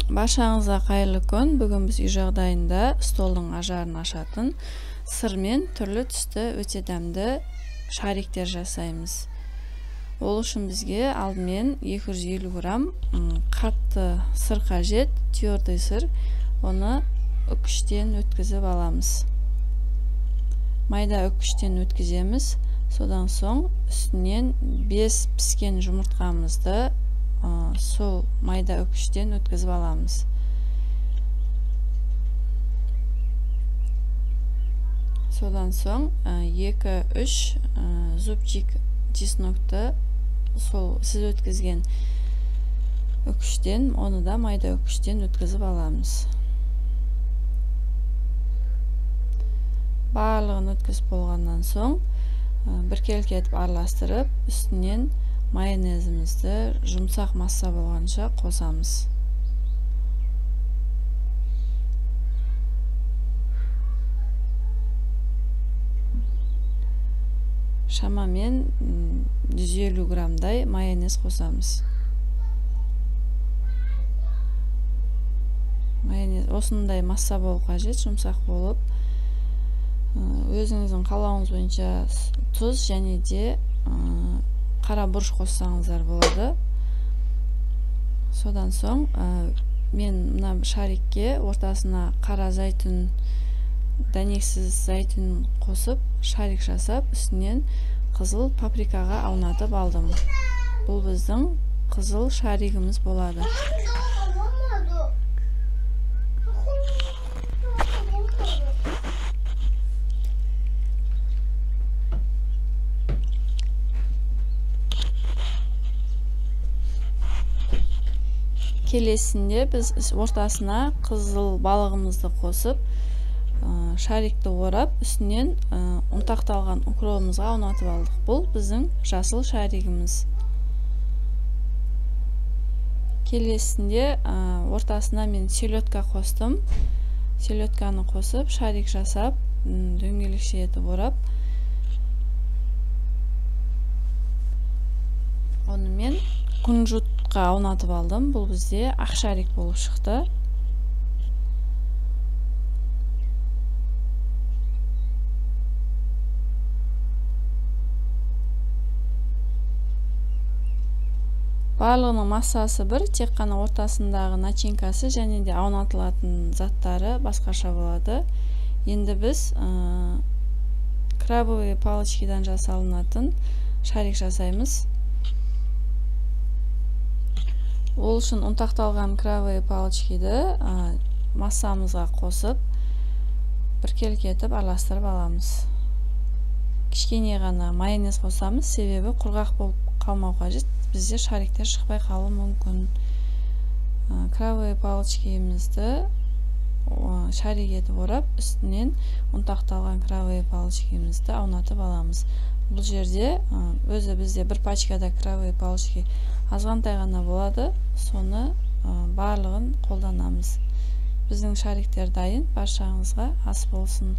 Баршаңызға қайырлы күн. Бүгін біз үй жағдайында столдың ажарын ашатын сырмен түрлі түсті өте дәмді шариктер жасаймыз. Ол үшін бізге алдымен 250 грамм қатты сыр қажет, твердый сыр. Оны үкіштен өткізіп аламыз. Майда үкіштен өткіземіз. Содан соң үстінен 5 піскен жұмыртқамызды сол майда үкіштен өткізіп аламыз. Содан соң 2-3 зубчик чеснокты сол сіз өткізген үкіштен, оны да майда үкіштен өткізіп аламыз. Барлығын өткізіп болғаннан соң біркелкі етіп араластырып, үстінен майонезімізді жұмсақ масса болғанша қосамыз. Шамамен 150 граммдай майонез қосамыз. Майонез осындай масса болу қажет, жұмсақ болып. Өзіңіздің қалауыңыз бойынша тұз және де қара бұрыш қоссаңыздар болады. Содан соң мен мына шарикке ортасына қара зәйтүн, дәнексіз зәйтүн қосып шарик жасап, үстінен қызыл паприкаға аунатып алдым. Бұл біздің қызыл шаригіміз болады. Келесінде біз ортасына қызыл балығымызды қосып, шарикті орап, үстінен ұнтақталған укробымызға аунатып алдық. Бұл біздің жасыл шаригіміз. Келесінде ортасына мен селедка қостым. Селедканы қосып, шарик жасап, дөңгелекше етіп орап, оны мен күнжутқа аунатып алдым. Бұл бізде ақ шарик болып шықты. Барлығының массасы бір, тек қана ортасындағы начинкасы және де аунатылатын заттары басқаша болады. Енді біз крабовые палочкидан жасалынатын шарик жасаймыз. Ол үшін ұнтақталған крабовые палочкиді массамызға қосып, біркелкі етіп араластырып аламыз. Кішкене ғана майонез қосамыз, себебі құрғақ болып қалмау қажет, бізде шариктер шықпай қалуы мүмкін. Крабовые палочкимізді шарик етіп орап, үстінен ұнтақталған крабовые палочкимізді аунатып аламыз. Бұл жерде өзі бізде бір пачкада крабовые палочки азғантай ғана болады, соны барлығын қолданамыз. Біздің шариктер дайын, баршаңызға ас болсын.